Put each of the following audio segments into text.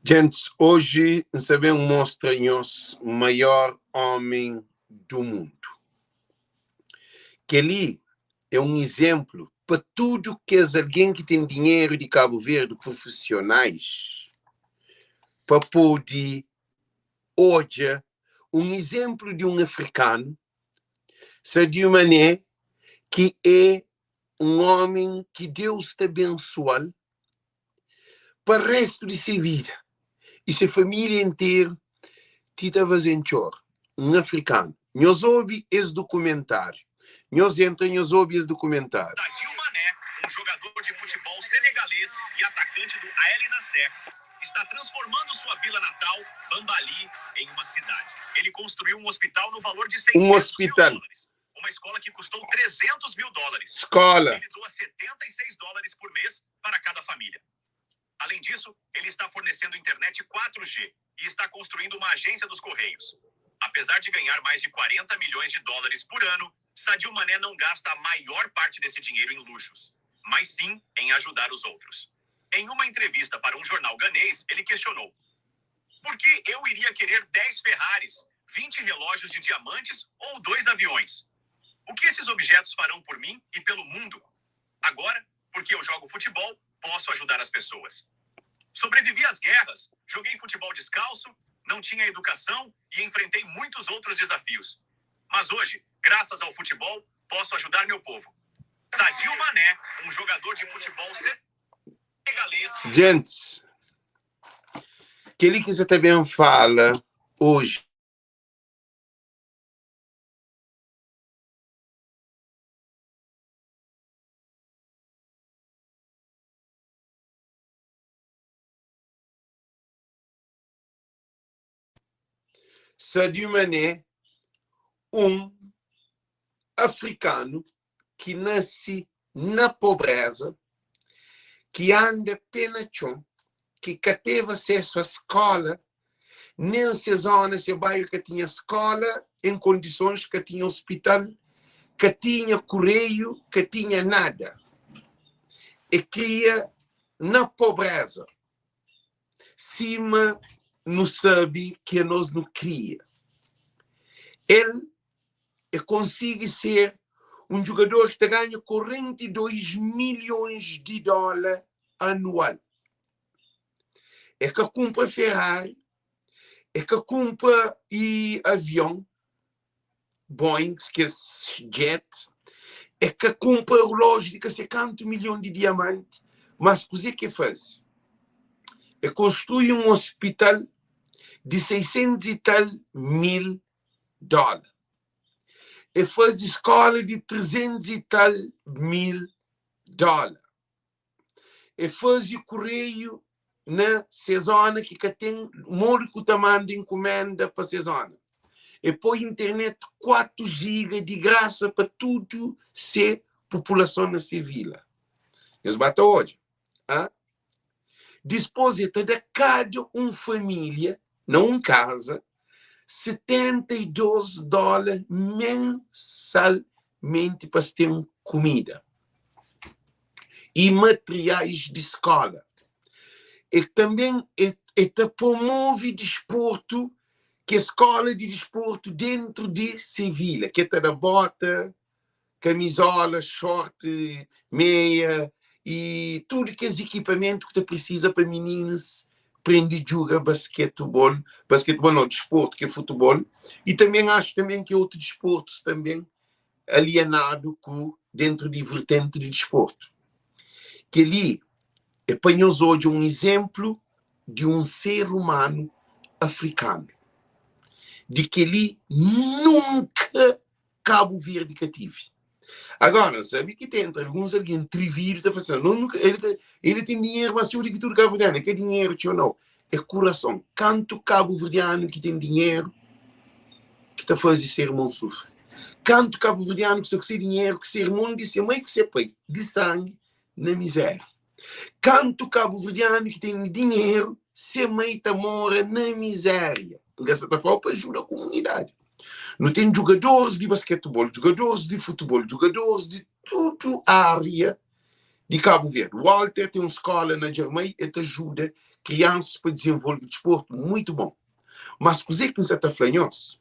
Gentis, oji N sta ben mostra nhos maior omi du mundu. Kel-li é un izénplu pa tudu kes algen ki ten dinheru di Kabu Verdi, prufisionais, pa pode odja un izénplu di un afrikanu, Sadio Mané, ki é un omi ki Deus ta bensua-l pa restu di se vida i se familia interu ti ta faze-m txora. Un afrikanu. Nhos obi es dukumentariu. Nhos entra nhos obi es dukumentariu. Sadio Mané, um jogador de futebol senegalês e atacante do Al Nassr, está transformando sua vila natal, Bambali, em uma cidade. Ele construiu um hospital no valor de Un 600 mil ospital. dólares, uma escola que custou 300 mil dólares. Skola. Ele doa 76 dólares por mês para cada família. Além disso, ele está fornecendo internet 4G e está construindo uma agência dos Correios. Apesar de ganhar mais de 40 milhões de dólares por ano, Sadio Mané não gasta a maior parte desse dinheiro em luxos, mas sim em ajudar os outros. Em uma entrevista para um jornal ganês, ele questionou: Por que eu iria querer 10 Ferraris, 20 relógios de diamantes ou dois aviões? O que esses objetos farão por mim e pelo mundo? Agora, porque eu jogo futebol, posso ajudar as pessoas. Sobrevivi às guerras, joguei futebol descalço, não tinha educação e enfrentei muitos outros desafios. Mas hoje, graças ao futebol, posso ajudar meu povo. Sadio Mané, um jogador de futebol senegalês. Gentis, kel-li ki N sa ta ben fala oji. Sadio Mané, un afrikanu ki nase na pobreza, ki anda pe na txon, ki ka teve asesu a skola, nen se zona, se bairu ka tinha skola en kondisons, ka tinha ospital, ka tinha kureiu, ka tinha nada. E kria na pobreza, sima nu sabe ki anos nu kria. El e konsigi ser un djugador ki ta ganha 42 milhons di dóla anual. E ka kunpra Ferrari, e ka kunpra i avion, Boeings, kes jet, e ka kunpra rulójiu di ka se kantu milhon di diamanti, mas kuzê ki e faze? E konstrui un ospital di 600 i tal mil dóla. E faze skóla di 300 i tal mil dóla. E faze kureiu na se zona ki ka ten modi ku ta manda inkumenda pa se zona. E poi internet 4 giga di grasa pa tudu se populason na se vila. Nhos ba ta odja. Ah? Dispôs e ta da kada un familia na un kaza 72 dóla mensalmenti pa es ten kumida i materiais di skola. E tanben e e ta promove disportu, kes skola di disportu dentru di se vila, ke ta da bota, kamizola, short, meia i tudu kes ikipamentu ki ta prisiza pa mininus prende djuga basketbol, basketbol nau, disportu ki é futebol, i tanben axu tanben ki otu disportus tanben alienadu ku dentru di vertenti di disportu. Kel-li é pa nhos odja un izénplu di un ser umanu afrikanu. Di kel-li nunka Kabu Verdi ka tive. Agora, N sabe ki ten entri alguns algen trividu ta fla sin, no, nunka, el ka, el ten dinheru mas txeu di ki tudu kabuverdianu. É ka dinheru txeu nau, é kurason. Kantu kabuverdianu ki ten dinheru ki ta faze se irmon sufri? Kantu kabuverdianu ki sta ku se dinheru, ku se irmon di se mai ku se pai di sangi na mizéria? Kantu kabuverdianu ki ten dinheru, se mai ta mora na mizéria? N ka sa ta fla-u pa ajuda kumunidadi. Nu ten djugadoris di basketibol, djugadoris di futibol, djugadoris di tudu ária. Di Kabu Verdi. Walter ten un skola na Djarmai, el ta ajuda kriansas pa dizenvolve disportu, muitu bon. Mas kuzê ki N sa ta fla nhos?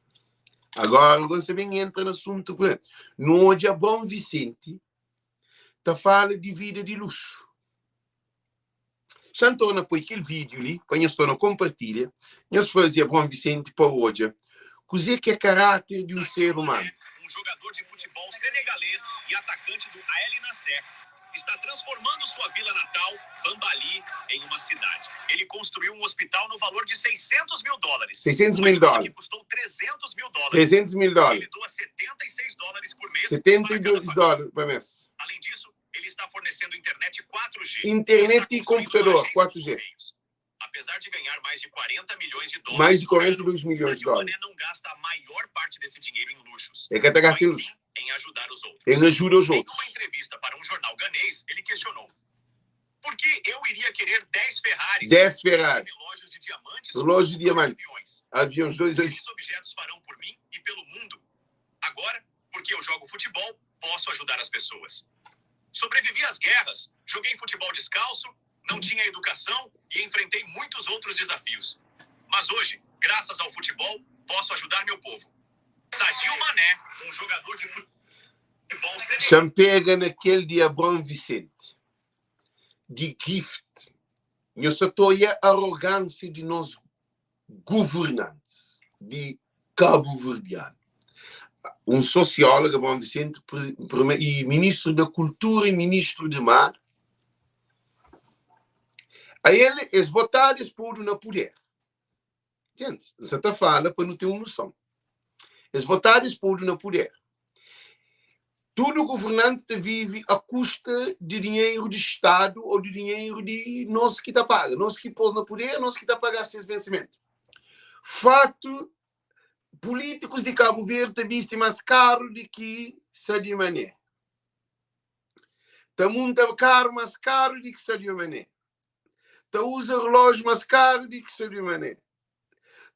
Agora N sa ben entra na asuntu ku el. Nu odja Abraon Visenti ta fala di vida di luxu. Xa N torna poi kel vídiu li pa nhos torna konpartilha, nhos faze Abraon Visenti pa odja kuzê ki é karáter di un ser umanu. Um jogador de futebol senegalês e atacante do Al Nassr está transformando sua vila natal, Bambali, em uma cidade. Ele construiu um hospital no valor de 600 mil dólares. 600 Uma mil escola dólares. que custou 300 mil dólares. 300 mil dólares. Ele doa 76 dólares por mês. para cada 72 família. dólares por mês. Além disso, ele está fornecendo internet 4G. Internet Está e construindo uma computador, agência dos 4G. Correios. Apesar de ganhar mais de 40 milhões de dólares, Mais de por ano, 42 milhões de Sadio Mané dólares. não gasta a maior parte desse dinheiro em luxos, É que tá mas gastando sim em ajudar os outros. em ajuda aos Em outros. uma entrevista para um jornal ganês, ele questionou: Por que eu iria querer 10 Ferraris, 10 Ferraris, relógios de diamantes, relógio de dois diamante, aviões? aviões, dois O que aviões. esses objetos farão por mim e pelo mundo? Agora, porque eu jogo futebol, posso ajudar as pessoas. Sobrevivi às guerras, joguei futebol descalço, não tinha educação e enfrentei muitos outros desafios. Mas hoje, graças ao futebol, posso ajudar meu povo. Sadio Mané, um jogador de futebol senegalês. Xa-m pega na kel di Abraão Vicente, di gift. Nhos sa ta oia arrogância di nos governantes di kabuverdianu. Un sosiólogu, Abraão Vicente, e ministru da kultura e ministru di mar, a el es votadu, es podu na puder. Gentis, N sa ta fala pa nu ten un noson. Es votadu, es podu na puder. Tudu governanti ta vive a kusta di dinheru di Stadu ô di dinheru di nos ki ta paga. Nos ki pô-s na puder, nos ki ta paga ses vensimentu. Fatu, pulítikus di Kabu Verdi ta bisti más karu di ki Sadio Mané. Ta munta karu más karu di ki Sadio Mané. Ta uza relójiu más karu di ki Sadio Mané.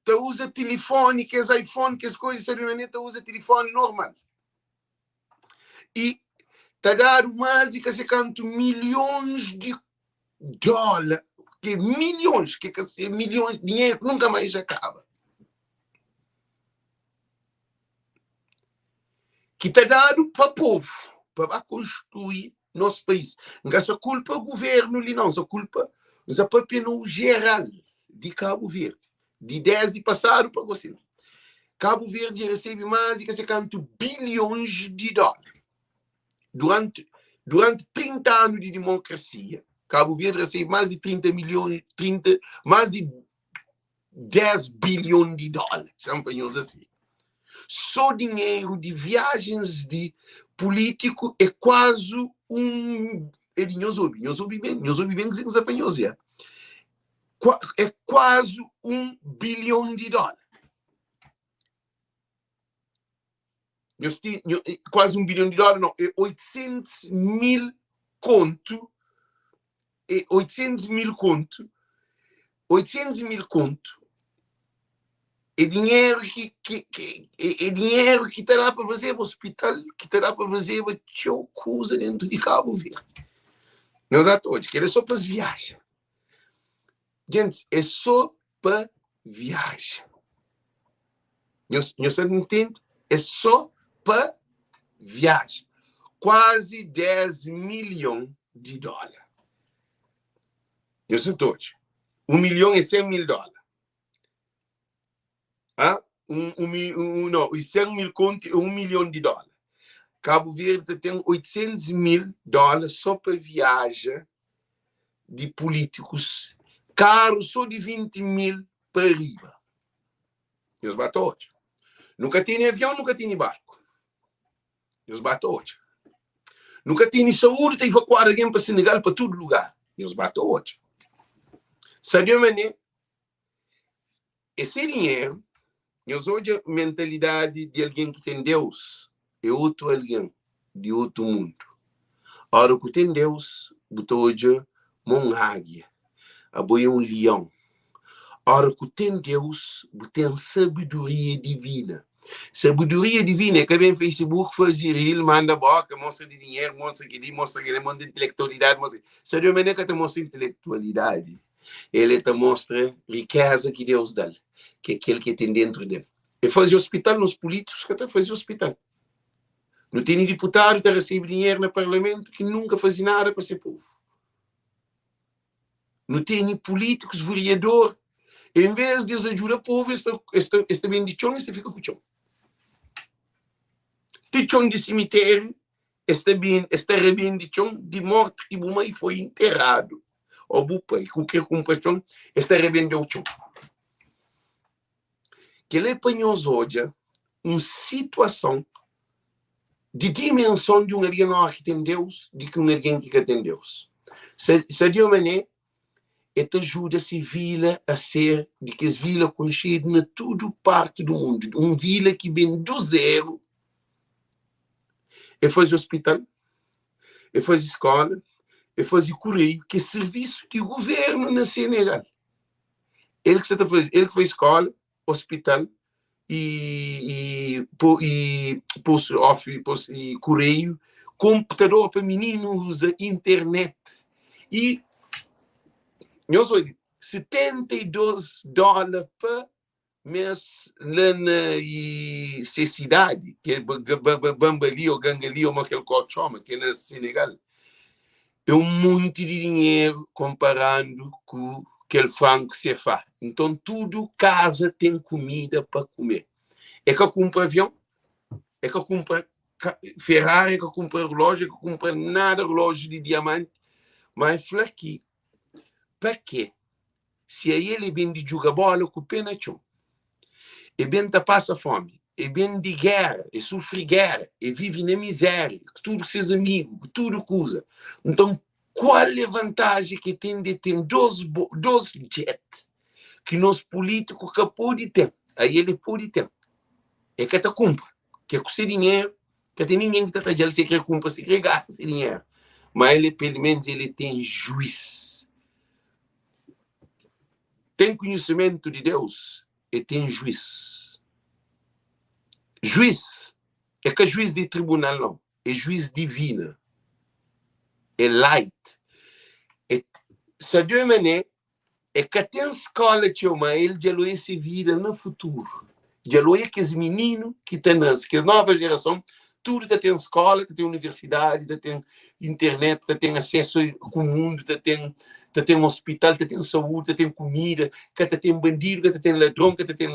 Ta uza tilifoni, kes iPhone, kes koza, Sadio Mané ta uza tilifoni normal. I ta dadu más di ka se kantu milhons di dóla, ke milhons, ke ka se milhons, dinheru ki nunka mais kaba, ki ta dadu pa povu, pa ba konstrui nos país. N ka sa kulpa guvernu li nau, N sa kulpa, N sa papia no jeral di Kabu Verdi, di desdi pasadu pa gosi. Kabu Verdi dja resebe más di ka se kantu bilhons di dóla duranti duranti 30 anu di dimokrasia. Kabu Verdi resebe más di 30 milhon, 30, más di 10 bilhon di dóla, xa-m fla nhos asi. Só dinheru di viajens di pulítiku é kuazu un, é di nhos obi, nhos obi ben, nhos obi ben kuzê ki N sta fla nhos, ya. É kuazu un bilhon di dóla. Nhos ti, nho, kuazi un bilhon di dóla, não, é 800 mil kontu, é 800 mil kontu, 800 mil kontu, é dinheru ki, ki, ki é, é dinheru ki ta da pa fazeba hospital, ki ta da pa fazeba txeu kuza dentu di Kabu Verdi. Nhos ata odja, kel é so pa es viaja. Gentis, é so pa viaja. Nhos, nhos ta ntende? É só pa viaja. Kuazi 10 milhon di dóla. Nhos ta odja. Un milhon é 100 mil dóla. Ah, un, un, un, não, e 100 mil kontu é 1 milhon di dóla. Kabu Verdi ta ten 800 mil dóla só pa viaja di pulítikus. Karu só di 20 mil pa riba. Nhos ba ta odja. Nu ka tene avion, nu ka tene barku. Nhos ba ta odja. Nu ka tene saúdi, ta evakuar algen pa Senegal, pa tudu lugar. Nhos ba ta odja. Sadio Mané, é se dinheru. Nhos odja mentalidadi di algen ki ten Deus, é otu algen di otu mundu. Ora ku ten Deus, bu ta odja ma un águia, abo é un lion. Ora ku ten Deus, bu ten sabedoria divina. Sabedoria divina é ka ben Facebook, faze reel, manda boka, mostra di dinheru, mostra kel-li, mostra kel-la, mostra intelektualidadi, mostra. Sadio Mané ka ta mostra intelektualidadi, el é ta mostra rikeza ki Deus da-l, ki é kel ki el ten dentru del. El faze hospital, nos pulítikus ka ta faze hospital. Nu tene diputadu ta resebe dinheru na parlamentu ki nunka faze nada pa se povu. Nu tene pulítikus, veriador, en vez di es ajuda povu, es ta, es ta, es ta bende txon, es ta fika ku txon. Ti txon di simitériu, es ta bende, es ta rabende txon di morti ki bu mai foi interadu, ô bu pai ku kre kunpra txon, es ta rabendeu txon. Kel-la é pa nhos odja un situason di dimenson di un algen óras ki ten Deus di ki un algen ki ka ten Deus. Sadio Mané e ta ajuda se vila a ser di kes vila konxedu na tudu parti du mundu. Un vila ki ben du zeru, e faze ospital, e faze skola, e faze kureiu, ki é sirvisu di guvernu na Senegal. El ki sa ta faze, el ki faze skola, ospital i i i post office, post i kureiu, komputador pa mininu uza internet i nhos odja 72 dóla pa mês la na i se sidadi ki é Bambali ô Gangali ô ma kel kor txoma ki é na Senegal. É un monti di dinheru konparandu ku kel franku CFA. Nton tudu kaza ten kumida pa kume. É ka kunpra avion, é ka kunpra Ferrari, é ka kunpra relójiu, é ka kunpra nada relójiu di diamanti, ma el fla ki pa ke si ael é ben di djuga bola ku pé na txon, é ben ta pasa fomi, é ben di géra, é sufri géra, é vive na mizéria, ku tudu ses amigu, ku tudu kuza. Nton, kual é vantaji ki ten di ten dos jet ki nos pulítiku ka pode ten? Ael é pode ten, é ka ta kunpra, ke ku se dinheru, ka ten ningen ki ta tadja-l si el kre kunpra, si el kre gasta se dinheru, ma el é, pelu menus, el ten juís. Ten konhisimentu di Deus é ten juís. Juís é ka juís di tribunal nau, é juís divina, é light. É Sadio Mané é ka ten skola txeu, ma el dja loia se vida na futuru. Dja loia kes mininu ki ta nase, kes nova jerason, tudu ta ten skola, ta ten universidadi, ta ten internet, ta ten asesu ku mundu, ta ten ta ten ospital, ta ten saúdi, ta ten kumida, ka ta ten bandidu, ka ta ten ladron, ka ta ten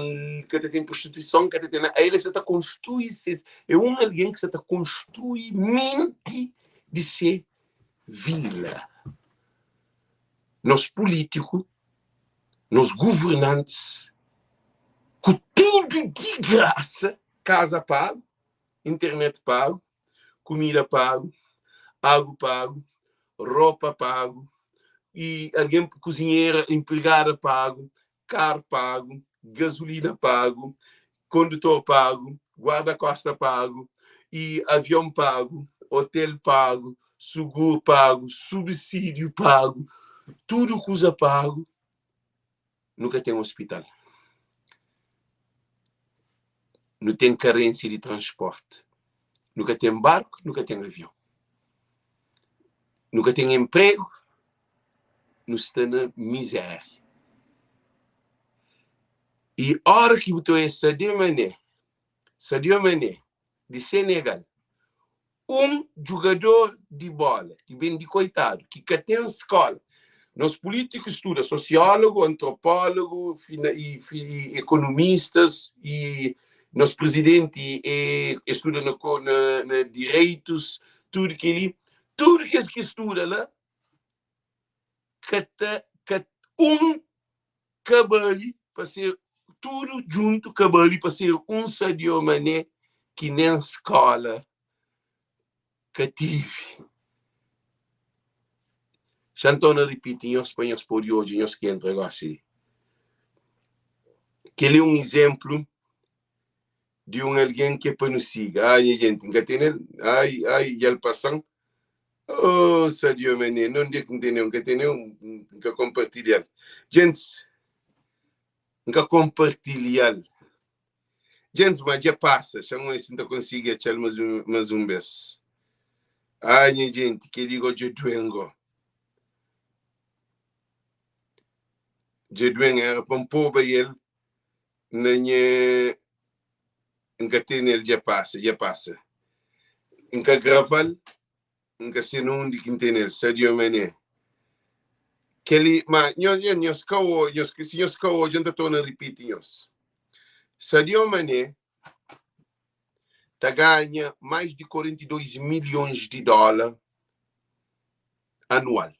ka ta ten prostituison, ka ta ten nada. El sa ta konstrui ses, é un algen ki sa ta konstrui menti di se vila. Nos pulítiku, nos guvernantis, ku tudu di grasa, kaza pagu, internet pagu, kumida pagu, agu pagu, ropa pagu, i algen kuzinhera, enpregada pagu, karu pagu, gazulina pagu, kondutor pagu, guarda-kosta pagu, i avion pagu, otel pagu, suguru pagu, subsídiu pagu, tudu kuza pagu, nu ka ten ospital. Nu ten karênsia di transporti. Nu ka ten barku, nu ka ten avion. Nu ka ten enpregu, nu sta na mizéria. I óra ki bu ta oja Sadio Mané, Sadio Mané di Senegal, un djugador di bola ki ben di koitadu, ki ka ten skola. Nos pulítikus studa sosiólogu, antropólogu i ekonomistas i nos prizidenti e studa na direitus, tudu kel-li, tudu kes ki studa la ka ta ka un ka bali pa ser tudu djuntu ka bali pa ser un Sadio Mané ki nen skola ka tive. Xa N torna ripiti nhos pa nhos pode odja nhos ki entra gosi li. Kel-li é un izénplu di un algen ki é pa nu siga. Ai nha jenti, N ka tene-l. Ai, ai, dja el pasa-m. Oh, Sadio Mané, nonde ki N tene-u? N ka tene-u, N ka konpartilha-l. Gentis, N ka konpartilha-l. Djentis, ma dja pasa. Xa-m oia si N ta konsigi atxa-l mas un, mas un bes. Ai, nha djenti, kel-li go dja due-m go. Dja due-m, era pa N poba el na nha. N ka tene el, dja pasa, dja pasa. N ka grava-l, N ka se na undi ki N tene el. Sadio Mané. Kel-li, ma nho, nho, nhos ka o, nhos, si nhos ka odja, N ta torna ripiti nhos. Sadio Mané ta ganha mais di 42 milhons di dóla anual.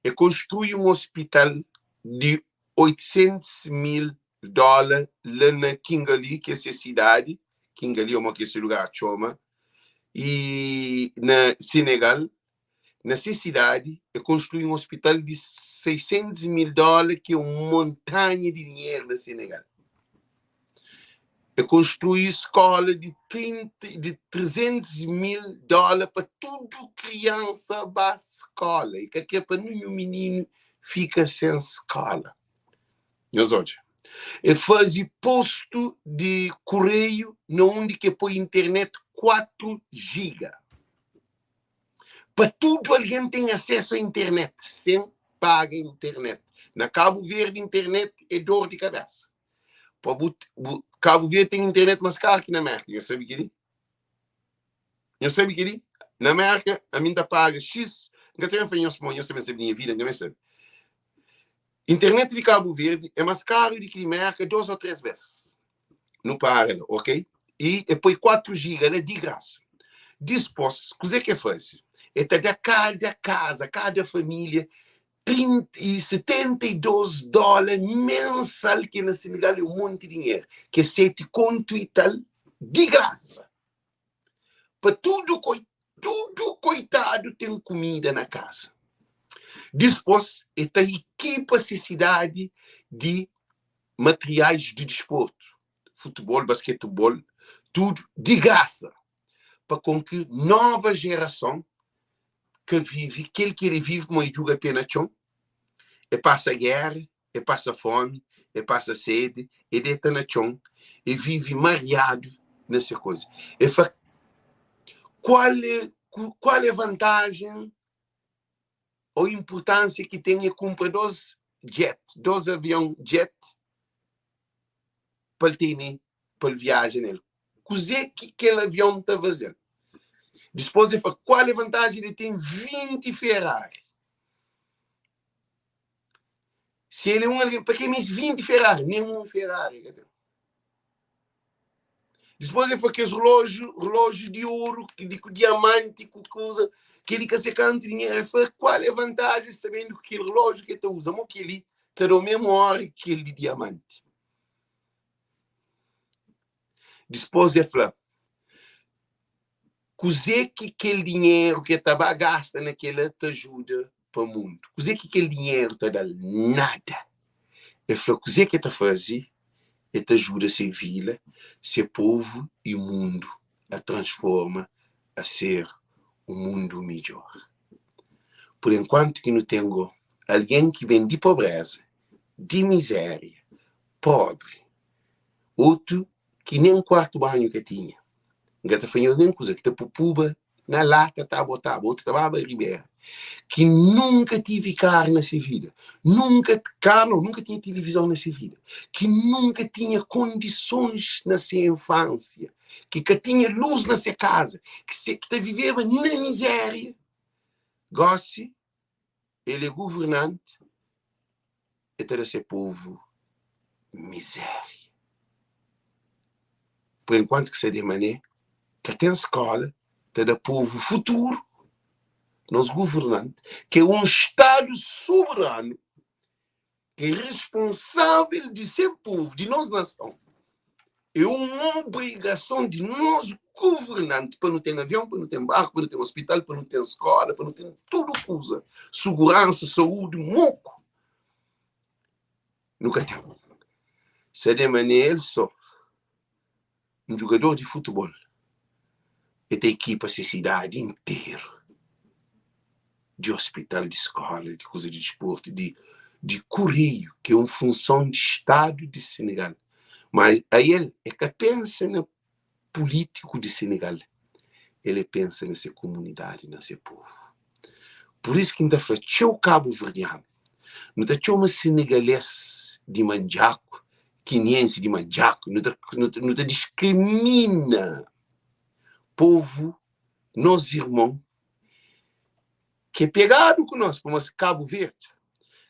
E konstrui un ospital di 800 mil dóla la na Kingali, ki é se sidadi, Kingali ô mo ki ese lugar txoma, i na Senegal, na se sidadi, e konstrui un ospital di 600 mil dóla, ki é un montanha di dinheru na Senegal. E konstrui skóla di 30, di 300 mil dóla pa tudu kriansa ba skóla. E ka kre pa ninhun mininu fika sen skóla. Nhos odja. E faze postu di kureiu na undi ki e poi internet 4 giga. Pa tudu algen ten asesu a internet sen paga internet. Na Kabu Verdi internet é dor di kabesa. Pa bu, bu Kabu Verdi ten internet mas karu ki na Merka. Nhos sabe keli? Nhos sabe keli? Na Merka ami N ta paga X, N ka ta ben fla nhos pamodi nhos ta ben sabe di nha vida, N ka ben sabe. Internet di Kabu Verdi é mas karu di ki di Merka 2 ô 3 bes. Nu para la, ok? I e poi 4 giga la di grasa. Dispos, kuze ki e faze? E ta da kada kaza, kada familia, 30 i 72 dola mensal, ki na Senegal é un monti dinheru, ki é 7 kontu i tal, di grasa. Pa tudu koi, tudu koitadu ten kumida na kaza. Dispos, e ta ikipa se sidadi di materiais di disportu, futebol, basketebol, tudu di grasa, pa kon ki nova jerason ka vive kel ki el vive, pamodi e djuga pe na txon, e pasa géra, e pasa fomi, e pasa sede, e deta na txon, e vive mariadu na se koza. E fla, kual é, kual é vantajen ou inpurtansia ki ten e kunpra 2 jet, 2 avion jet pa el tene, pa el viaja nel? Kuzê ki kel avion ta faze-l? Dispôs el fla, kual é vantajen di ten 20 Ferrari? Si el é un algen, pa ke meste 20 Ferrari? Nen un Ferrari el ka ten. Dispôs el fla kes relójiu, relójiu di oru, di ku diamanti, ku kuza, kel-li ka se kantu dinheru. El fla, kual é vantajen sabendu ki kel relójiu ki el ta uza, mo kel-li ta da-u mésmu óra ki kel di diamanti? Dispôs el fla, kuzê ki kel dinheru ki el ta ba gasta na kel-la ta ajuda pa mundu? Kuzê ki kel dinheru ta da-l? Nada! El fla kuzê ki el ta faze, el ta ajuda se vila, se povu i mundu a transforma a ser un mundu midjór. Pur enkuantu ki nu ten go algen ki ben di pobréza, di mizéria, pobri, otu ki nen kuartu banhu ka tinha, N ka ta fla nhos nen kuza, ki ta pupuba na lata ta botaba, otu ta baba ribera, ki nunka tivi karu na se vida, nunka, karu nau, nunka tinha tilivizon na se vida, ki nunka tinha kondisons na se infansia, ki ka tinha lus na se kaza, ki se, ki ta viveba na mizeria, gosi el é guvernanti, el ta da se povu mizeria. Por enkuantu ki Sadio Mané ka ten skola, ta da povu futuru, nos guvernanti, ki é un stadu soberanu, ki é responsavel di se povu, di nos nason, é un obrigason di nos guvernanti pa nu ten avion, pa nu ten barku, pa nu ten ospital, pa nu ten skola, pa nu ten tudu kuza, suguransa, saúdi, moku. Nu ka ten. Sadio Mané el so un djugador di futebol, el ta ekipa se sidadi interu di ospital, di skola, di kuza di disportu, di kureiu, ki é un funson di stadu di Senegal. Ma ael e ka pensa na pulítiku di Senegal, el e pensa na se komunidadi, na se povu. Pur isu ki N ta fla txeu kabuverdianu, nu ta txoma senegalês di mandjaku, kiniensi di mandjaku, nu ta nu ta diskrimina povu, nos irmon ki é pegadu ku nos, pamodi Kabu Verdi,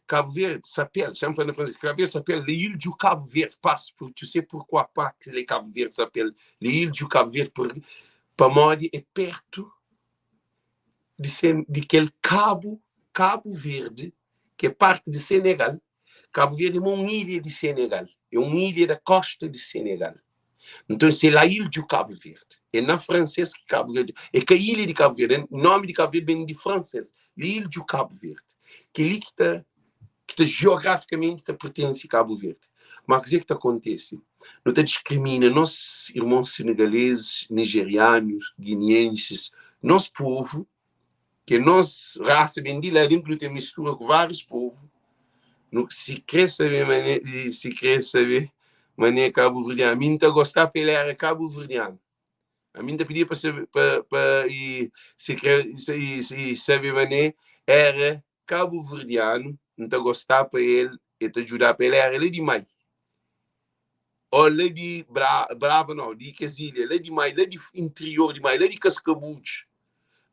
Kabu Verdi s'appelle, xa-m fla na fransês, Kabu Verdi s'appelle l'île du Cabo Verde, pas pour, tu sais pourquoi pas que le Cabo Verde s'appelle l'île du Cabo Verde, pamodi é pertu di sen, di kel kabu, Kabu Verdi, ki é parti di Senegal, Kabu Verdi é ma un ilha di Senegal, é un ilha da kosta di Senegal. Nton, se la île du Cabo Verde, é na fransês ki Kabu Verdi, é ka ilha di Kabu Verdi, nomi di Kabu Verdi ben di fransês, l'île du Cabo Verde. Kel-li ki ta, ki ta jeografikamenti ta pertense Kabu Verdi. Má kuzê ki ta kontese? Nu ta diskrimina nos irmons senegalezis, nijerianus, giniensis, nos povu, ki é nos rasa ben di la, dentu nu ten mistura ku várius povu, nu si krê sabe mané, si krê sabe mané kabuverdianu, ami N ta gostá pa el éra kabuverdianu. Ami N ta pidia pa sabe, pa, pa i si krê i sabe mané éra kabuverdianu, N ta gostá pa el, el ta djudá pa el éra la di mai, ô la di Bra, Brava nau, di kes ilha la di mai, la di interior di mai, la di Kaskabudju,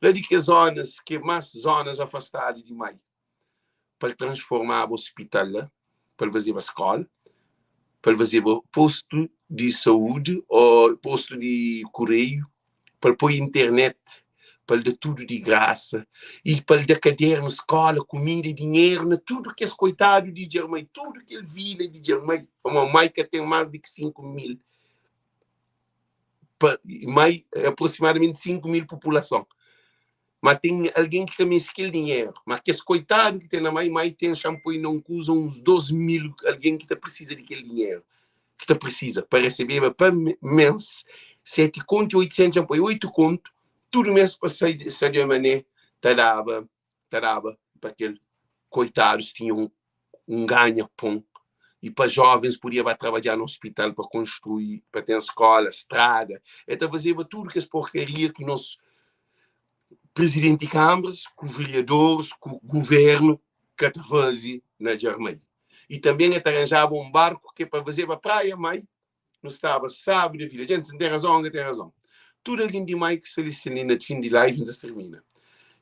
la di kes zonas ki é más zonas afastadu di mai, pa el transformaba ospital la, pa el fazeba skóla, pa el fazeba postu di saúdi ô postu di kureiu, pa el poi internet, pa el da tudu di grasa i pa el da kadernu, skóla, kumida, dinheru na tudu kes koitadu di Djarmai, tudu kel vila di Djarmai, pamodi mai ka ten más di ki 5 mil, pa, mai aproximadamenti 5 mil populason. Ma ten algen ki ka meste kel dinheru. Ma kes koitadu ki ten na mai, mai ten xa-m poi na un kuza uns 2 mil algen ki ta prisiza di kel dinheru. Ki ta prisiza pa resebeba pa mês 7 kontu i 800 xa-m poi 8 kontu tudu mês pa sai Sadio Mané ta daba ta daba pa kel koitadus tinha un un ganha pon i pa jovens podia ba trabadja na hospital pa konstrui pa ten skola strada el ta fazeba tudu kes porkaria ki nos prizidenti kambras ku veriadoris ku guvernu ka ta faze na Djarmai i tanben el ta ranjaba un barku ke pa fazeba praia mai nu staba sabi da vida gente, N ten razon o N ka ten razon? Tudu algen di mai ki sta li sta li na fin di live N ta stermina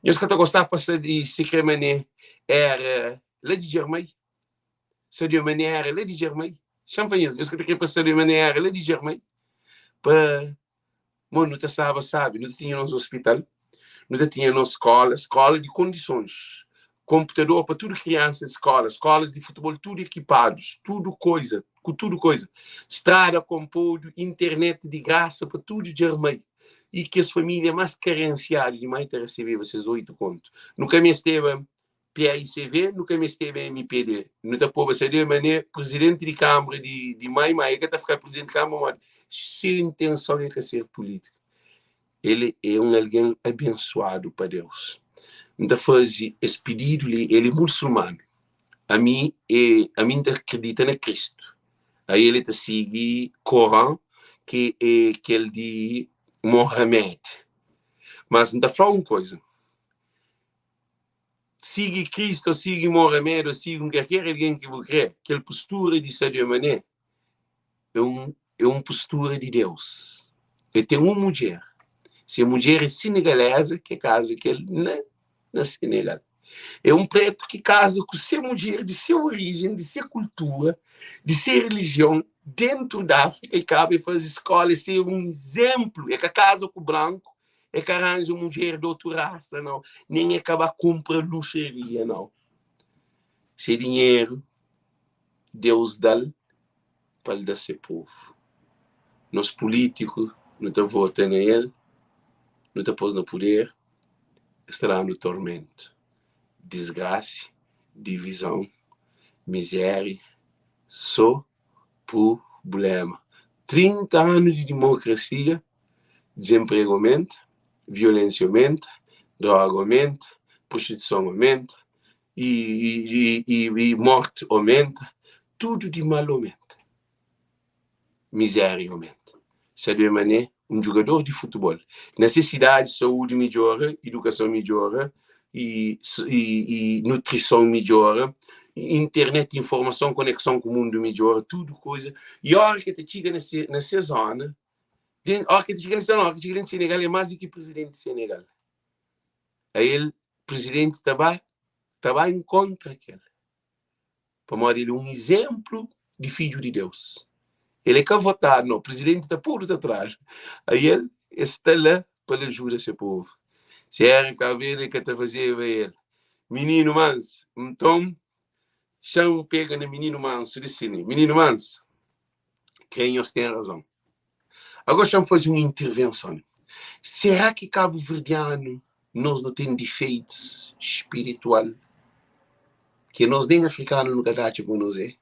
nhos ka ta gosta pa sta di si kre mané era la di Djarmai Sadio Mané era la di Djarmai xa-m fla nhos nhos ka ta kre pa Sadio Mané era la di Djarmai pa Mo nu ta staba sabi, nu ta tinha nos ospital, nu ta tinha nos skola, skola di kondisons, konputador pa tudu kriansa di skola, skolas di futebol tudu ekipadus, tudu koiza, ku tudu koiza, strada konpodu, internet di grasa pa tudu Djarmai i kes familia mas karensiadu di mai ta resebeba ses 8 kontu. Nu ka mesteba PAICV, nu ka mesteba MPD. Nu ta poba Sadio Mané prizidenti di kanbra di di mai, ma el ka ta fika prizidenti di kanbra pamodi se intenson é ka ser pulítiku. El é un algen abensuadu pa Deus. N ta faze es pididu li, el é musulmanu, ami é ami N ta kridita na Kristu, ael el ta sigi Koran ki é kel di Mohamed. Mas N ta fla un koza, Sigi Kristu ô sigi Moramed ô sigi un kalker algen ki bu krê, kel postura di Sadio Mané é un é un postura di Deus. El ten un mudjer, se mudjer é senegaleza ki kaza ku el na na Senegal. É un pretu ki kaza ku se mudjer di se orijen, di se kultura, di se relijion dentu di Áfrika i kaba e faze skóla, e ser un izénplu. E ka kaza ku branku, É ka ranja mudjer di otu rasa nau, nen é ka ba kunpra luxeria nau. Se dinheru Deus da-l pa el da se povu. Nos pulítiku nu ta vota na el, nu ta pô-s na puder, es ta da-nu tormentu, disgrasi, divizon, mizéria, sô prubléma. 30 anu di dimokrasia Dizenpregu omenta, violénsia omenta, dróga omenta, prostituison omenta i mórti omenta, tudu di mal omenta. Mizéria omenta. Sadio Mané, un djugador di futebol. Na se sidadi, saúdi midjora, idukason midjora, i i nutrison midjora, internet, informason, konekson ku mundu midjora, tudu kuza. I óra ki el ta txiga na se na se zóna, óra ki el ta txiga na se zóna, óra ki el txiga déntu Senegal, é más di ki prizidenti di Senegal. Ael, prizidenti ta ba ta ba inkontra kel. Pamodi el é un izénplu di fidju di Deus. El é ka votadu, nau. Prizidenti ta podu ta tradu. Ael, el sta la pa el ajuda se povu. Si éra Kabu Verdi, el ka ta fazeba el. Mininu mansu. Nton, xa-m pega na mininu mansu di si li. Mininu mansu, kre nhos ten razon. Agora xa-m faze un intervenson. Será ki kabuverdianu nos nu ten difeitus spiritual ki nos nen afrikanu nu ka ta atxa kuma nos é?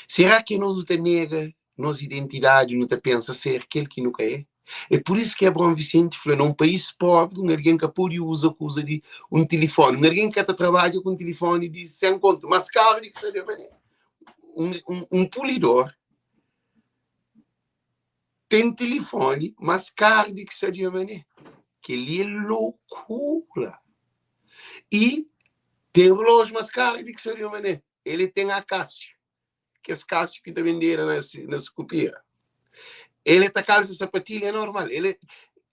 Será ki nos nu ta nega nos identidadi, nu ta pensa ser kel ki nu ka é? É pur isu ki Abraão Vicente fla, na un país pobri un algen ka pode uza kuza di un tilifoni, un algen ki ka ta trabadja ku un tilifoni di 100 kontu, mas karu di ki sabe manera. Un pulidor Ten tilifoni mas karu di ki Sadio Mané. Kel-li é lokura! I ten relójiu mas karu di ki Sadio Mané. El é ten a Casio, kes Casio ki ta bendeda na Sukupira. El é ta kalsa sapatilha normal. El é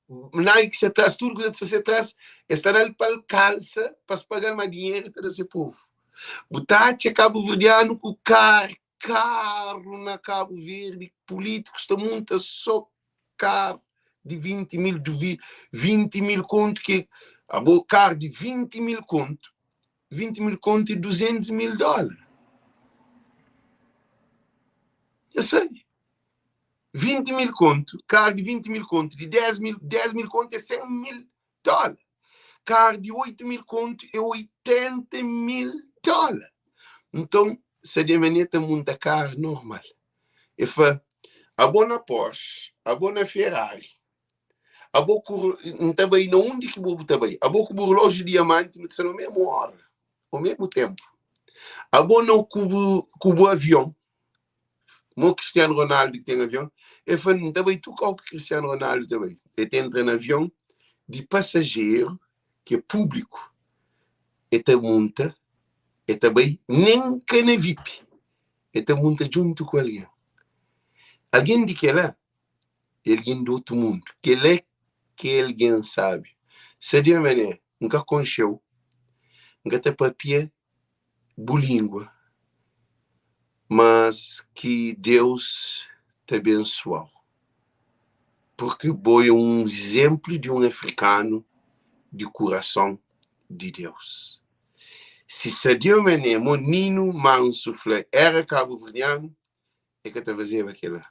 Nike se tras, tudu kuza ta se tras, es ta da-l pa-l kalsa, pa-s paga-l, ma dinheru ta da se povu. Bu ta atxa kabuverdianu ku kar Karu na Kabu Verdi, pulítikus ta munta só karu di 20 mil, 20 mil kontu ki abo karu di 20 mil kontu, 20 mil kontu é 200 mil dólar. Eu sei. 20 mil kontu, karu di 20 mil kontu, di 10 mil, 10 mil kontu é 100 mil dólar. Karu di 8 mil kontu é 80 mil dólar. Nton, Sadio Mané ta munta karu normal. E fla, abo na Porsche, abo na Ferrari, abo ku N ta bai na undi ki bo bu ta bai, abo ku bu relójiu di diamanti nu ta sta na mésmu óra, ô mésmu ténpu. Abo na ku bu ku bu avion, Mo Cristiano Ronaldo ki ten avion, el fla, N ta bai tu kau ki Cristiano Ronaldo ta bai. El ta entra na avion di pasajeru ki é públiku, el ta munta, el ta bai, nen ka na vip, el ta munta djuntu ku algen. Algen di kela é algen di otu mundu. Kela ki é algen sábiu. Sadio Mané, N ka konxe-u, N ka ta papia bu lingua, mas ki Deus ta bensua-u, purki bo é un izénplu di un afrikanu di kurason di Deus. Si Sadio Mané mo Ninu Mansu fla éra kabuverdianu, E ka ta fazeba kel-la.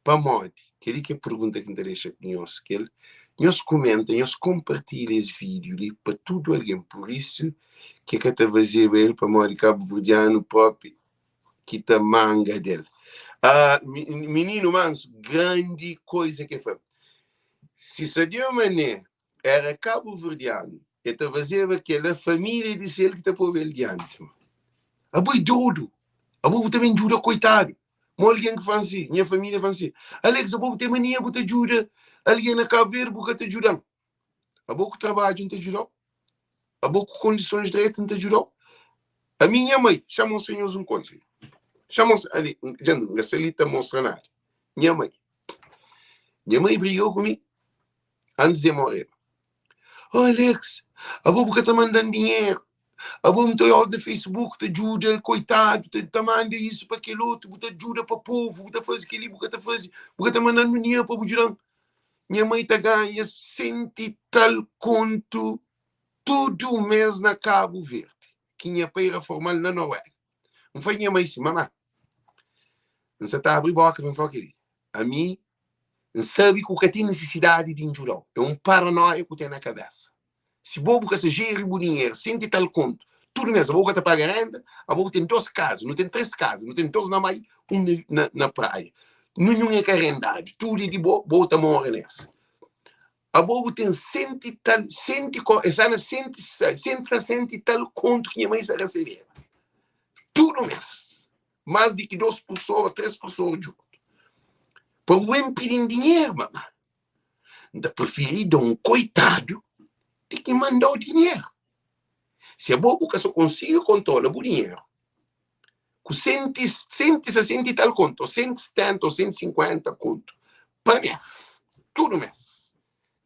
Pamodi? Kel-li ki é pergunta ki N ta dexa ku nhos. Kel, nhos kumenta, nhos konpartilha es vídiu li pa tudu algen. Pur isu ki e ka ta fazeba el, pamodi kabuverdianu propi ki ta manga del. Ah, mininu mansu, grandi koiza ki e fla. Si Sadio Mané éra kabuverdianu, e ta fazeba kel-la, família di sel ki ta poba el dianti. Abo é dodu! Abo bu ta ben djuda koitadu. Mo algen ki fla-m si, nha família fla-m si, Alex, abo bu ten mania bu ta djuda algen na Kabu Verdi, bu ka ta djuda-m. Abo ku trabadju N ta djuda-u. Abo ku kondisons dretu N ta djuda-u. Ami nha mai, xa mostra nhos un koza. Xa mostra, ali, dja N ka sta li ta mostra nada. Nha mai. Nha mai briga ku mi antis di e moreba. Oh Alex, abo bu ka ta manda-m dinheru. Abo bu ta oiau na Facebook ta djuda koitadu, ta, ta manda isu pa kel otu, bu ta djuda pa povu, bu ta faze kel-li, bu ka ta faze, bu ka ta manda-m dinheru pa bu djuda-m. Nha mai ta ganha senti tal kontu tudu mês na Kabu Verdi, ki nha pai raforma-l na Noruega. N fla nha mai si, Mamá, N sa ta abri boka pa N fla-u kel-li, ami N sabe ku ka ten nisisidadi di N djuda-u, é un paranoia ku ten na kabésa. Si bo bu ka sa jeri bu dinheru senti tal kontu tudu mes, abo bu ka ta paga renda, abo bu ten dos kaza, nu ten tres kaza, nu ten dos na mai, un na na praia, ninhun é ka rendadu, tudu é di bo, bo ta mora nes. Abo bu ten senti tal, senti ko, e sta na senti senti sasenta i tal kontu ki nha mai sa resebeba tudu mes, mas di ki dos pursor o tres pursor djuntu. Pa bu ben pidi-m dinheru, mamá. N ta prifiri da un koitadu di ki manda-u dinheru. Si abo bu ka sa konsigi kontrola bu dinheru ku 160 i tal kontu, ô 170 ô 150 kontu pa mês, tudu mês,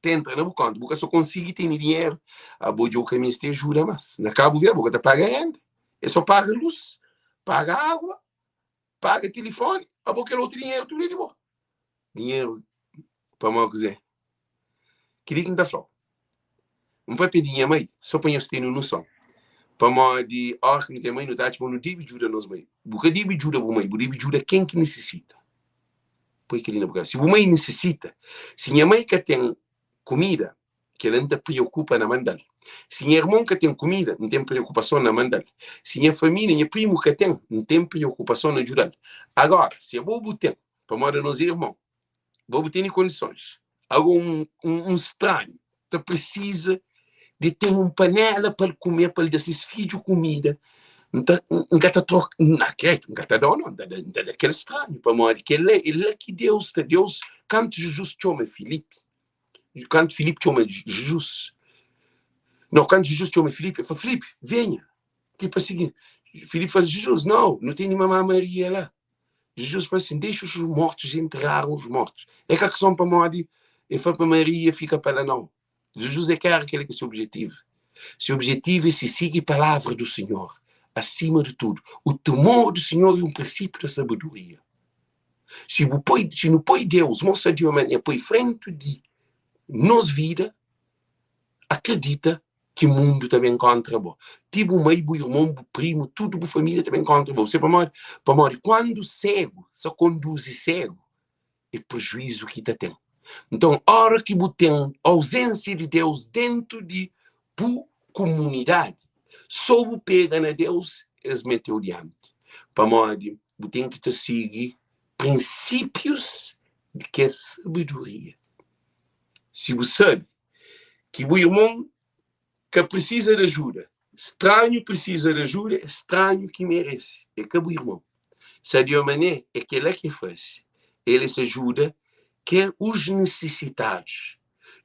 ta entra na bu konta, bu ka sa konsigi tene dinheru, abo dja bu ka meste ajuda más. Na Kabu Verdi bu ka ta paga renda, é so paga lus, paga agua, paga tilifoni, abo kel otu dinheru tudu é di bo. Dinheru pamodi kuzê? Kel-li ki N ta fla-u. N papia di nha mai sô pa nhos tene un noson. Pamodi óras ki nu ten mai, nu ta atxa ma nu debe djuda nos mai. Bu ka debe djuda bu mai, bu debe djuda ken ki nisisita. Poi kel-li na bu kabésa. Si bu mai nisisita, si nha mai ka ten kumida, kel-la N ta preokupa na manda-l. Si nha irmon ka ten kumida, N ten preokupason na manda-l. Si nha família, nha primu ka ten, N ten preokupason na djuda-l. Agóra, si abo bu ten, pamodi anos é irmon, bo bu tene kondisons. Ago un, un, un stranhu ta presiza di ten un panela pa el kume, pa el da ses fidju kumida. N ta, N ka ta troka, na kredu, N ka ta da-u no, N ta da, N ta da kel stranhu, pamodi kel-la é la ki Deus ta, Deus, kantu Jizus txoma Filipi, kantu Filipi txoma Jizus, no, kantu Jizus txoma Filipi, el fla, Filipi, venha, tipo assim, Filipi fla, Jizus, no, nu tene mamá Maria la. Jizus fla sin, Dexa os mortos enterrar os mortos. É ka kson pamodi e fla pa Maria fika pa la, nau. Jizus é ka era kel ki se objetivu. Se objetivu é se sigi palavra do Senhor acima de tudo. O temor do Senhor é um princípio da sabedoria. Si bu poi, si nu poi Deus, mostra di uma maneira, poi frente di nos vida, Akredita ki mundu ta ben kóntra bo. Ti bu mai, bu irmon, bu primu, tudu bu família ta ben kóntra bo. Bu sabe pamodi? Pamodi kandu ségu sa konduzi ségu, é prejuízu ki ta ten. Nton, óra ki bu ten auzénsia di Deus déntu di bu kumunidadi, sô bu pega na Deus, es mete-u dianti. Pamodi bu ten ki ta sigi prinsípius di kes sabedoria. Si bu sabe ki bu irmon ka prisiza di ajuda, stranhu prisiza di ajuda, é stranhu ki merese, é ka bu irmon. Sadio Mané é kela ki fase, el es ajuda ke os nesisitadus.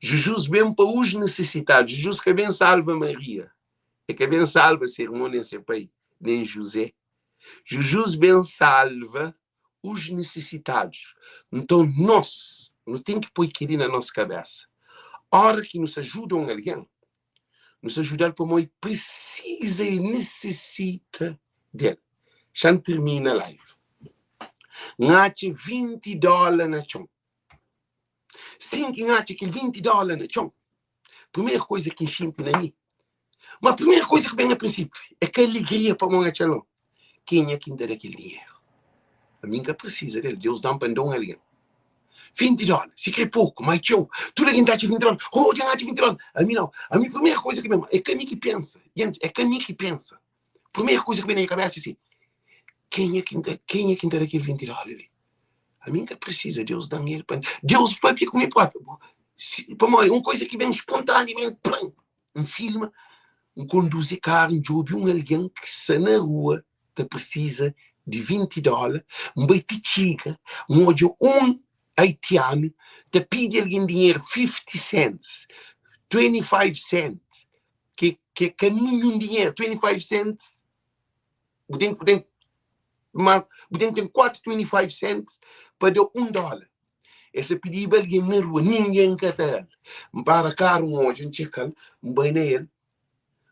Jujus ben pa os nesisitadus, Jujus ka ben salva Maria, e ka ben salva se irmon nen se pai, nen Juzé. Jujus ben salva os necessitados. Nton, nos, nu ten ki poi kel-li na nos kabésa. Óra ki nu sta djuda un algen, nu sta djuda-l pamodi el prisiza, el nisisita di el. Xa-m tirmina live. N atxa 20 dóla na txon. Sin ki N atxa kel 20 dóla na txon, primeru kuza ki N xinti na mi, ma primeru kuza ki ben na prinsipiu, é ka alegria pamodi N atxa-l, nau. Kenha ki N ta da kel dinheru? Ami N ka prisiza del, Deus da-m pa N da un algen. 20 dóla, si kre poku, ma é txeu. Tudu algen ta atxa 20 dóla, oh, dja N atxa 20 dóla. Ami nau. Ami primeru kuza ki ben, é ka mi ki pensa, gentis, é ka mi ki pensa. Primeru kuza ki ben na nha kabesa é si, kenha ki N ta, kenha ki N ta da kel 20 dóla li? Ami N ka prisiza, Deus da-m el pa N. Deus papia ku mi própi. Pamodi un kuza ki ben spontaneamenti, pran, N filma, N konduzi karu, N djobe un algen ki sta na rua ta prisiza di 20 dóla, N bai ti txiga, N odja un aitianu ta pidi algen dinheru 50 cents, 25 cents, ki é ka ninhun dinheru, 25 cents, bu ten bu ten ma bu ten ten 4 25 cents pa da un dóla. Es ta pidiba algen na rua, ningen ka ta da-l. N para karu, N odja, N txeka-l, N bai na el,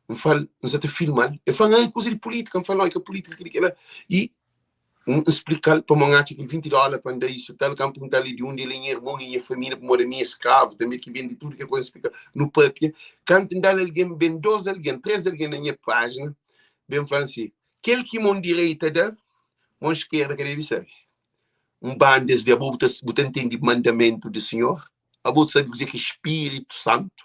N fla-l, N sa ta filma-l. El fla-m, ah, é kuza di pulítika. N fla-l, no, é ka pulítika, kel-li, kel-la. I N splika-l pamodi N atxa kel 20 dóla pa N da isu tal. Kantu N pergunta-l di undi el é nha irmon i nha família, pamodi ami é skravu tanbê ki bende tudu kel kuza. N splika-l, nu pâpia. Kantu N da-l algen, ben dôs algen, três algen na nha pájina, ben fla-m si, kel ki mon direita da, mon skerda ka debe sabe. Un banda es di abo bu ta bu ta ntende mandamentu di Sinhor? Abo bu sabe kuzê ki é Spiritu Santu?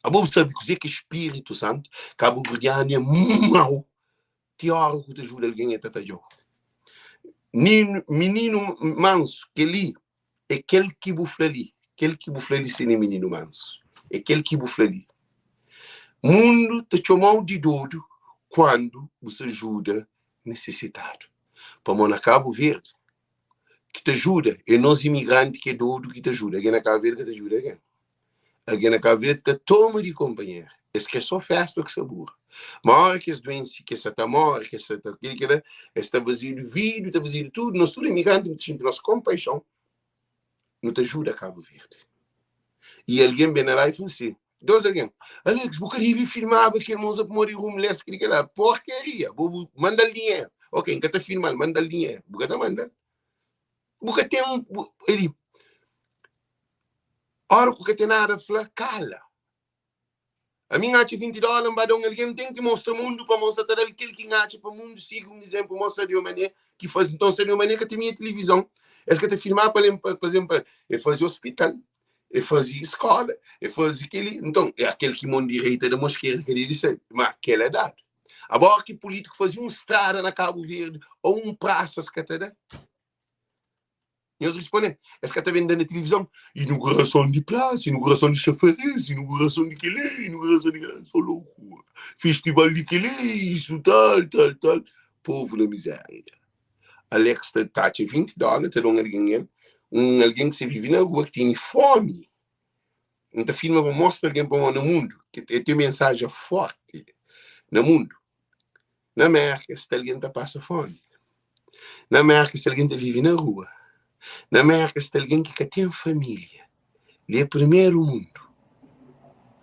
Abo bu sabe kuzê ki é Spiritu Santu? Kabuverdianu é mau ti ora ku ta juda algen e ta tadja-u. Ninu, mininu mansu, kel-li é kel ki bu fla li, kel ki bu fla li sin é mininu mansu, é kel ki bu fla li. Mundu ta txoma-u di dodu kuandu bu sa juda nisisitadu. Pamó na Kabu Verdi, Ki ta juda é nos imigranti ki é dodu ki ta juda. Algen na Kabu Verdi ka ta juda algen. Algen na Kabu Verdi ta toma di konpanheru. Es kre so festa ku sabura. Ma ora ki es duense, ki es sa ta more, ki es sa ta kili kila, es ta fazedu vídiu, ta fazedu tudu. Nos tudu imigranti nu ta xinti nos konpaixon, nu ta juda Kabu Verdi. I algen ben na la i fla si, dos algen, Alex, bu ka debe filmaba kel moza pamodi homeless kili kila. Porkaria! Bo bu manda-l dinheru. Ok, N ka ta filma-l, manda-l dinheru. Bu ka ta manda-l. Bu ka ten, bu, eli, ora ku ka ten nada fla, kala. Ami N atxa 20 dóla, N ba da un algen, N ten ki mostra mundu pamodi N sa ta da-l kel ki N atxa pa mundu sigi un izénplu mo Sadio Mané ki faze. Nton Sadio Mané ka tinha tilivizon, es ka ta filmaba pa el, pa izénplu, el faze ospital, el faze skóla, el faze kel-li. Nton, é akel ki mon direita da mon skerda ka debe sabe, má kel-la dadu. Abo óki pulítiku faze un strada na Kabu Verdi ô un prasa es ka ta da? Nhos responde, es ka ta ben da na tilivizon inugurason di prasa, inugurason di xafariz, inugurason di kel-li, inugurason di kel-la, so lokura. Festival di kel-li, isu tal, tal, tal. Povu na mizéria. Alex ta atxa 20 dóla, ta da un algen el, un algen ki sa vive na rua, ki tene fómi. N ta filma pa mostra algen pa na mundu, ki e ten mensajen fórti na mundu. Na Mérka, sta algen ta pasa fómi. Na Mérka, sta algen ta vive na rua. Na Mérka, sta algen ki ka ten família. Li é primeru mundu.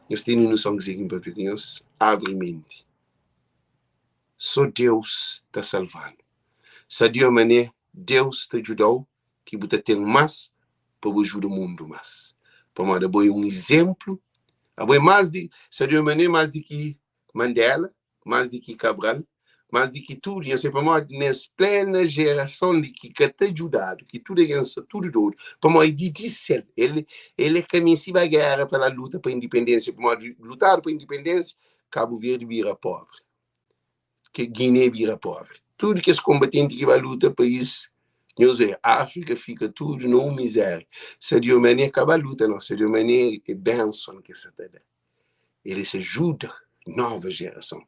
Nhos tene noson kuzê ki N papia ku nhos? Abri menti. Sô Deus ta salva-nu. Sadio Mané, Deus ta djuda-u ki bu ta ten más pa bu ajuda mundu más. Pamodi abo é un izénplu, abo é más di, Sadio Mané más di ki Mandela, más di ki Cabral, más di ki tudu, nhos sai pamodi nes plena jerason li ki ka ta djudadu, ki tudu algen sta tudu dodu, pamodi di disel, el el é ka meste ba géra pa la luta pa indipendénsia, pamodi lutadu pa indipendénsia, Kabu Verdi bira pobri, ke Guiné bira pobri, tudu kes konbatenti ki ba luta pa is, nhos oia, Áfrika fika tudu na un mizéria. Sadio Mané ka ba luta nau, Sadio Mané é benson ke sa ta da. El es ajuda nova jerason.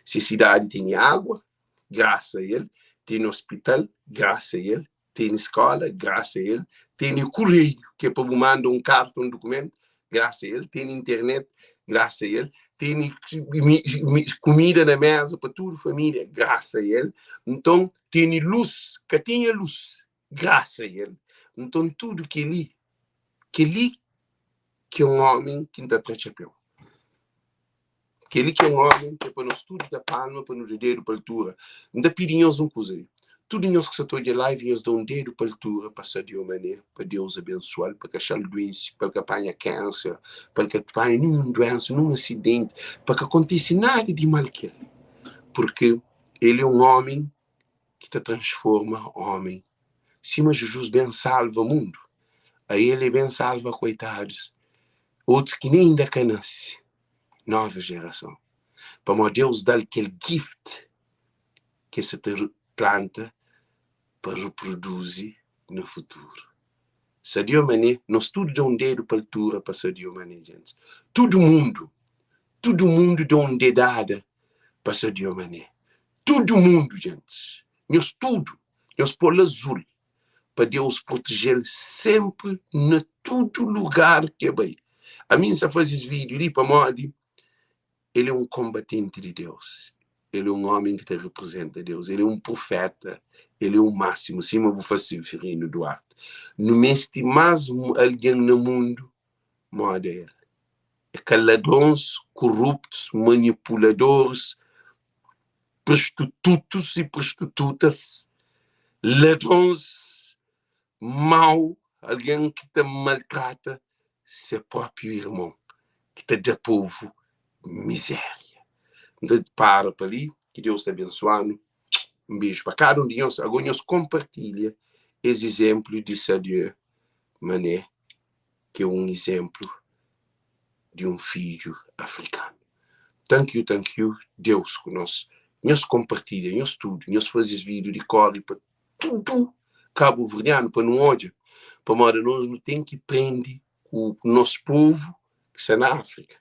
Se sidadi tene agua, grasa a el, tene ospital, grasa a el, tene skola, grasa a el, tene kureiu, ki é pa bu manda un karta, un dukumentu, grasa a el, tene internet, grasa a el, tene kumida na meza pa tudu familia, grasa a el. Nton, tene lus, ka tinha lus, grasa a el. Nton, tudu kel-li, kel-li ki é un ómi ki N ta tra txapéu. Kel-li ki é un ómi ki é pa nos tudu da palma, pa nu da dedu pa altura. N ta pidi nhos un kuza li. Tudu nhos ki sa ta odja live, nhos da un dedu pa altura pa Sadio Mané, pa Deus abensua-l, pa ka xa-l duense, pa el ka panha kanser, pa el ka panha ninhun duensa, ninhun asidenti, pa ka kontise nada di mal ku el. Purki el é un ómi ki ta transforma ómi. Sima Jizus ben salva mundu, ael e ben salva koitadus, otus ki nen inda ka nase, nova jerason. Pamodi Deus da-l kel gift ki el sa ta planta pa reproduzi na futuru. Sadio Mané, nos tudu da un dedu pa altura pa Sadio Mané, gentis. Tudu mundu, tudu mundu da un dedada pa Sadio Mané. Tudu mundu, gentis. Nhos tudu, nhos pô-l azul, pa Deus proteje-l sénpri na tudu lugar ki el bai. Ami N sta faze es vídiu li pamodi el é un konbatenti di Deus, el é un ómi ki ta reprizenta Deus, el é un proféta, el é un másimu, sima bu fla Severino Duarte. Nu meste más algen na mundu móda el. É ka ladrons, koruptus, manipuladoris, prostitutus i prostitutas, ladrons, mau, algen ki ta maltrata se própi irmon, ki ta da povu mizéria. N ta para pa li, ki Deus ta abensua-nu. Un beju pa kada un di nhos. Agó nhos konpartilha es izénplu di Sadio Mané, ki é un izénplu di un fidju afrikanu. Thank you, thank you, Deus ku nos. Nhos konpartilha, nhos tudu, nhos faze es vídiu di kóre pa tudu kabuverdianu pa nu odja, pamodi anos nu ten ki prende ku nos povu ki sta na Áfrika,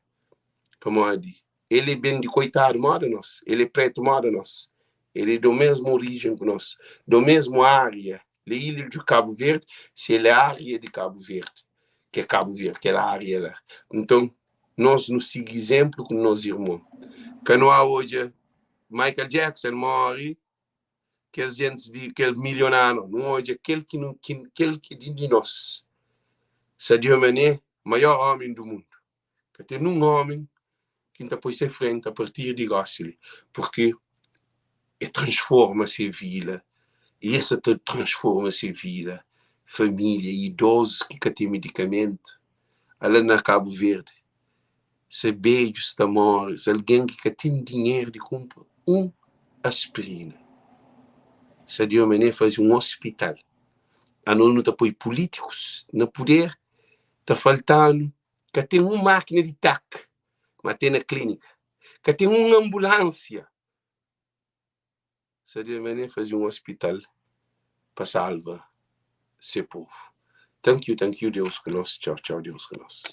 pamodi el é ben di koitadu moda nos, el é pretu moda nos, el é do mesmu orijen ku nos, do mesmu ária. La ilha di Cabo Verde, se el é área di Cabo Verde, ke Cabo Verde, kel área la. Nton, nos nu sigi izénplu ku nos irmon. Ka nu a odja Michael Jackson móre, kes gentis di kel milionáriu, nu odja kel ki nu, kel ki di nos. Sadio Mané, maior ómi du mundu. Ka ten nun ómi ki N ta poi se frenti a partir di gósi li, purki e transforma se vida i e sa ta transforma se vida, família, idozus ki ka ten medikamentu, ala na Kabu Verdi, se bedjus ta móre, se algen ki ka ten dinheru di kunpra un aspirina. Sadio Mané faze un ospital. Anos nu ta poi pulítikus na puder, ta falta-nu Ka ten un mákina di tak, ma ten na klínika. Ka ten un anbulánsia. Sadio Mané faze un ospital pa salva se povu. Thank you, thank you, Deus ku nos. Tchau, tchau, Deus ku nos.